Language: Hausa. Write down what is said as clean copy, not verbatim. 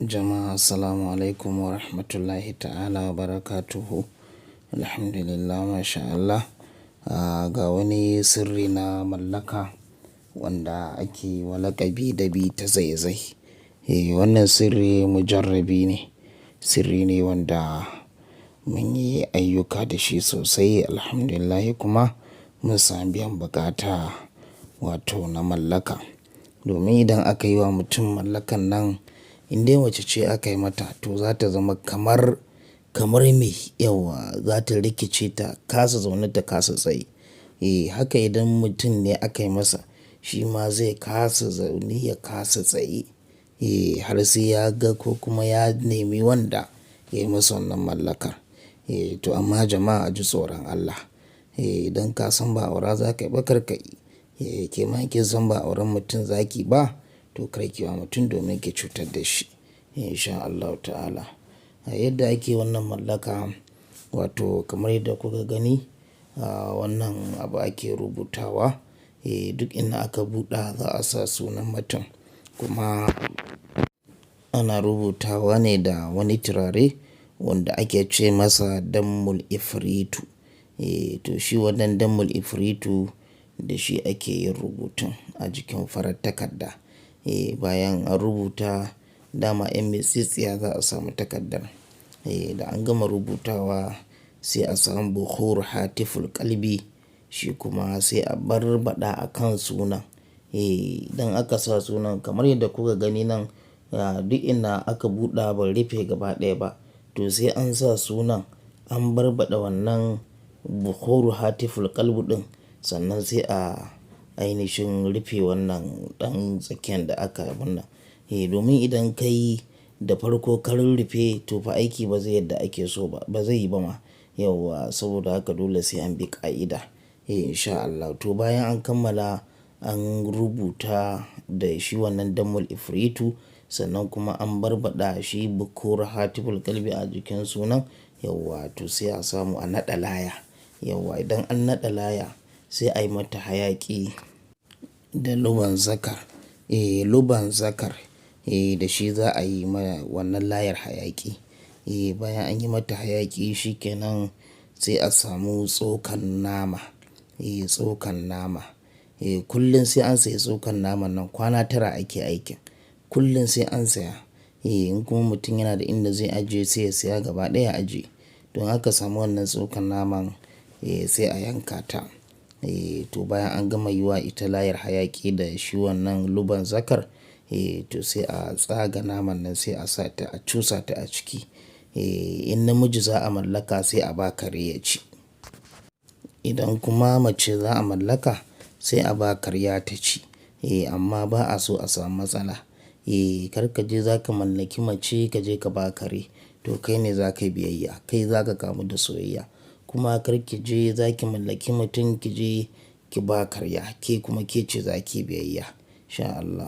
Jama'a assalamu alaikum wa rahmatullahi ta'ala wa barakatuhu. Alhamdulillah, masha Allah. Ga wani sirri na mallaka wanda ake wa laƙabi da bi ta zaizai. Wannan sirri mujarrabi ne. Sirri ne wanda mun yi ayyuka da shi sosai. Alhamdulillah kuma mun sami biyan bukata wato na mallaka. Domin idan aka yi wa mutum mallakan nan, in dai mace ce aka yi mata to za ta zama kamar, kamar me yauwa za ta rikice ta kasa zaune ta kasa tsaye. Haka idan mutum ne aka yi masa, shi ma zai kasa zaune ya kasa tsaye. Har sai ya ga ko kuma ya nemi wanda ya yi masa wannan mallakar. To amma jama'a ji tsoron Allah. Idan ka san ba aura za ka yi ba kar ka yi. Ke ma kin san ba auren mutum za ki ba to kar ki wa mutum domin ki cutar da shi. In sha Allahu ta'ala. A yadda ake wannan mallaka wato kamar yadda kuka gani, wannan abu ake rubutawa. Duk inda aka buɗe za a sa sunan mutum. Kuma ana rubutawa ne da wani turare wanda ake ce masa Dammul Ifritu. To shi wannan Dammul Ifritu da shi ake yin rubutun a jikin farar takarda. Bayan an rubuta dama in mitsitsiya za a samu takardar. Da an gama rubutawa sai a samu bukhur hatiful qalbi shi kuma sai a barbaɗa a kan sunan. Idan aka sa sunan kamar yadda kuka gani nan, duk inda aka buɗe ban rufe gaba ɗaya ba to sai an sa sunan an barbaɗa wannan bukhur hatiful qalbi ɗin sannan sai a ainihin rufe wannan ɗan tsakiyan da aka binne. Domin idan ka yi da farko ka rurrufe to fa aiki ba zai yadda ake so ba, ba zai yi ba ma. Yauwa saboda haka dole sai an bi ƙa'ida. In sha Allah. To bayan an kammala an rubuta da shi wannan Dammul Ifritu sannan kuma an barbaɗa shi bukhur hatiful qalbi a jikin sunan yauwa to sai a samu a naɗa laya. Yauwa idan an naɗa laya sai a yi mata hayaƙi da luban zakar. Luban zakar. Da shi za a yi ma wannan layar hayaƙi. Bayan an yi mata hayaƙi shi ke nan sai a samu tsokan nama. Tsokan nama. Kullum sai an sayi tsokan naman nan kwana tara ake aikin. Kullum sai an saya. In kuma mutum yana da inda zai ajiye sai ya saya gaba ɗaya ya ajiye. Don aka samu wannan tsokan naman, sai a yanka ta. To bayan an gama yi wa ita layar hayaƙi da shi wannan luban zakar, to sai a tsaga naman nan sai a sa ta a cusa ta a ciki. In namiji za a mallaka sai a ba kare ya ci. Idan kuma mace za a mallaka sai a ba karya ta ci. Amma ba a so a samu matsala. Kar ka je za ka mallaki mace ka je ka ba kare to kai ne za ka yi biyayya, kai za ka kamu da soyayya. Kuma kar ki je za ki mallaki mutum ki je ki ba karya, ke kuma ke ce za ki yi biyayya. In sha Allah.